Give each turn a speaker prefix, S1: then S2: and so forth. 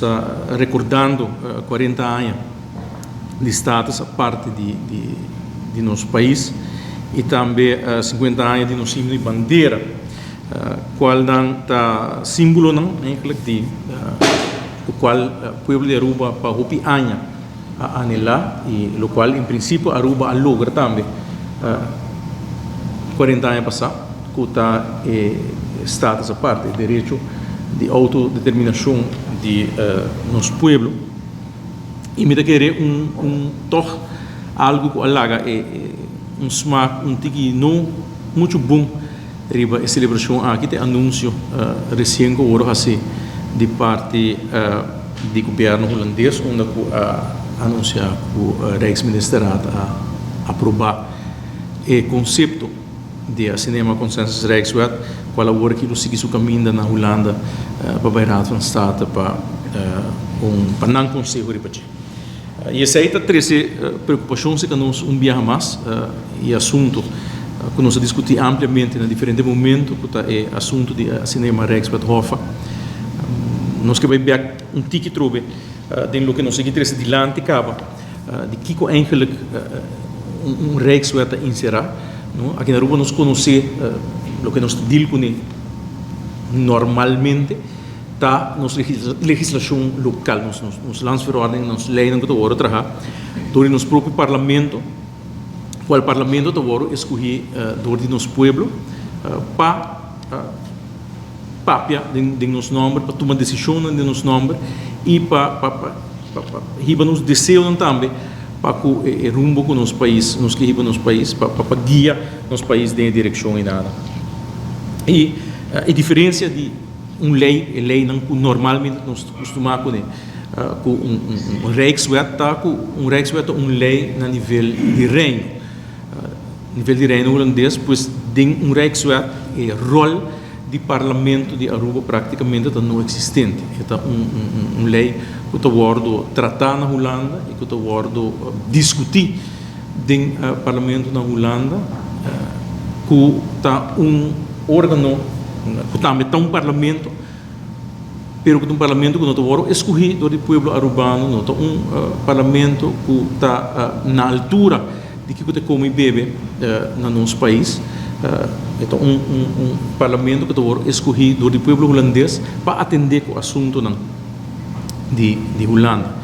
S1: Nos ta recordando 40 aña di status aparte di nos pais y tambe 50 aña di nos himno y bandera, cual nan ta simbolonan eigenlijk di cual pueblo di Aruba pa hopi aña a anhela y lo cual en principio Aruba a logra tambe 40 aña pasa, cu ta e status aparte, derecho di autodeterminacion di nos pueblo. Y mi ta kere un toch algo cu a laga un smaak un tiki no mucho bon riba e celebracion aki ta e anuncio recien cu a worde haci di parti di gobierno Hulandes, unda cu a anuncia cu Rijksministerraad a aproba e concepto di e Cinema Consensus Rijkswet, cual awor aki lo sigui su caminda na Hulanda pa bay Raad van State pa nan conseho riba dje. Y esey ta trece preocupacion cerca nos un biaha mas, e asunto cu nos a discuti ampliamente na diferente momento, cu ta e asunto di e Cinema Rijkswet Hoffa. Nos ke bay bek un tiki trobe den loke nos a sigui trece dilanti caba di kico eigenlijk un Rijkswet ta encera. Aki na Aruba nos conoce loke nos ta deal cune normalmente ta nos legislacion local, nos landsverordening, nos leynan cu ta worde traha door di nos propio parlamento, cual parlamento ta worde escogi door di nos pueblo pa papia den nos nomber, pa tuma decisionnan den nos nomber y pa hiba nos deseonan tambe pa cu e rumbo cu nos pais, nos ke hiba nos pais, pa guia nos pais den e direccion y nada. Y e diferencia di un ley, e leynan cu normalmente nos ta costuma cune, cu un Rijkswet ta cu un Rijkswet ta un ley na nivel di Reino, nivel di Reino Hulandes. Pues den un Rijkswet e rol di Parlamento di Aruba practicamente ta no existente. E ta un ley cu ta wordo trata na Hulanda y cu ta wordo discuti den Parlamento na Hulanda, cu ta un organo cu tambe ta un parlamento, pero cu ta un parlamento cu no ta wordo escogi door di pueblo Arubano, no ta un parlamento cu ta na altura di kico ta come y bebe na nos pais. E ta un parlamento cu ta wordo escogi door di pueblo Hulandes pa atende cu asuntonan di Hulanda.